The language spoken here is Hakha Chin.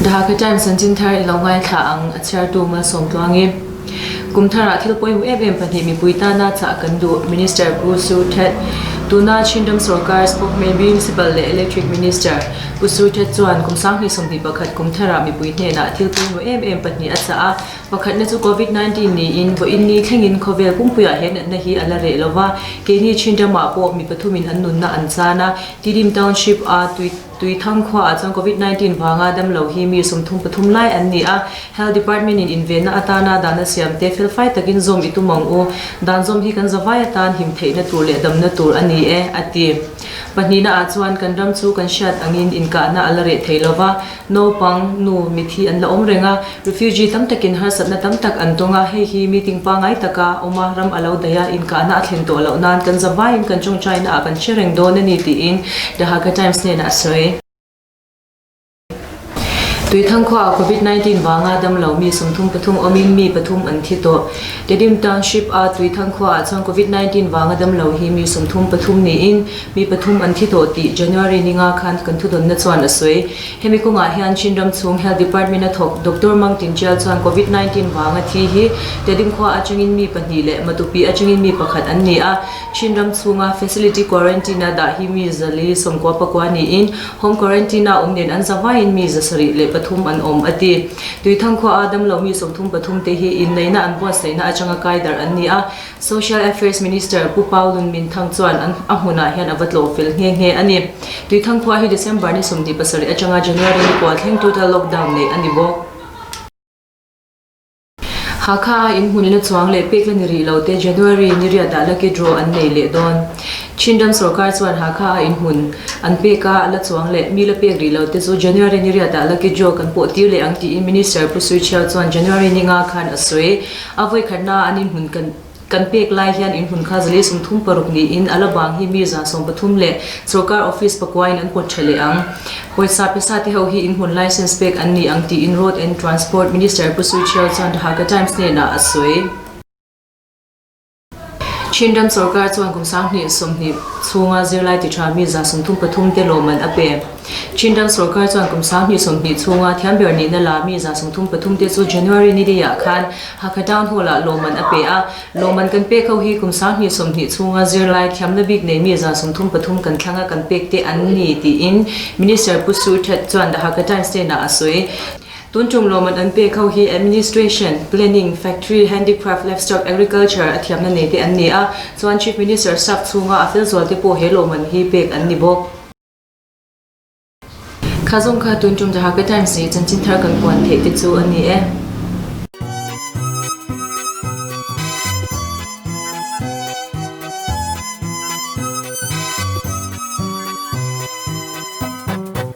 The Hakha Times chanchin thar i lo ngaithla ang a chhiartu Malsawmtluangi. Kum thar ah thil pawimawh em em pahnih mipui tana chah kan duh Minister Pu Su Htet Tuna Chinram Sorkar Spokesman Municipal leh Electric Minister Pu Su Htet chuan kum 2021 kum thar ah mipui hnenah thil pawimawh em em pahnih a chah a. Pakhatna chu Covid 19 niin vawiin ni thlengin khawvel pumpuiah he natna hi a la reh lova, keini Chinram ah pawh mi pathumin an nunna an chan a, Tidim Township a tui Tuithang khuaah chuan Covid 19 vanga damlo hi mi 33 lai an ni a, Health Department in invenna atana dan a siam te felfai takin zawm i tum ang u, dan zawm hi kan zavai atan him theihna tur leh damna tur a ni e, a ti. Pahnihna ah chuan kan ram chu kan hriat angin inkahna a la reh thei lova, Naupang, nu, mithi an la awm reng a, refugee tam takin harsatna tam tak an tawng a, hei hi meeting pangngai taka awm a, ram a lo daih a, inkahna a thlen tawh loh nan kan zavaiin kan tawngtaina ah kan hre reng dawn a ni tiin The Hakha Times hnenah a sawi. Tuithang khuaah Covid 19 vanga damlo mi 33 awmin mi pathum an thi tawh. Tedim Township a Tuithang khuaah chuan Covid 19 vanga damlo hi mi 33 niin Mi pathum an thi tawh tih January ni nga khan kan thudawnna chuan a sawi. Hemi kawngah hian Chin ram chhung Health Department a thawk Doctor Mang Tin Tial chuan Covid 19 vanga thi hi Tedim khua atangin mi pahnih leh Matupi atangin mi pakhat an ni a. Chin ram chhunga Facility Quarantine a dah hi mi zali sawmkua pakua niin Home Quarantine a awm nen an zavaiin mi 73 an awm a ti. Tuithang khua a damlo mi 33 te hi inneihna an buatsaihna atanga kai darh an ni a. Social Affairs Minister Pu Pau Lun Min Thang chuan an a hmunah hian a va tlawh fel nghe nghe a ni. Tuithang khua hi December ni 27 atanga January ni kua thleng total lockdown neih a ni bawk. Hakha a inhmun la chuang leh pek la ni rih lo te January ni riatah lucky draw an nei leh dawn. Chinram sorkar chuan Hakha a inhmun an pek a la chuang leh mi la pek rih lo te chu January ni riatah lucky draw kan pawh tir leh ang tiin Minister Pu Sui Chhiau chuan January ni nga khan a sawi. A vawikhatna an inhmun kan kan pek lai hian inhmun kha zali 36 niin a la bang hi mi 13 leh sorkar office pakuain an pawt tha leh ang. Pawisa pesa te ho hi inhmun license pek an ni ang tiin Road and Transport Minister Pu Sui Chhiau chuan The Hakha Times hnenah a sawi. Chinram sorkar chuan kum 2020 chhunga zirlai ti tha mi 33 te lawmman a pe. Chinram sorkar chuan kum 2020 chhunga thiam ber nihna la mi 33 te chu January ni lei ah khan Hakha Town Hall ah lawmman a pe a. Lawmman kan pek ho hi kum 2020 chhunga zirlai thiamna bik nei mi 33 kan thlanga kan pek te an ni tiin Minister Pu Su Htet chuan The Hakha Times hnenah a sawi. Tun tum lawmman an pek ho hi Administration, Planning, Factory, Handicraft, Livestock, Agriculture a thiamna nei te an ni a, chuan Chief Minister staff chhunga a fel zual te pawh he lawmman hi pek an ni bawk. Kha zawng kha tun tum The Hakka Times nih chanchin thar kan puan theih te chu a ni e.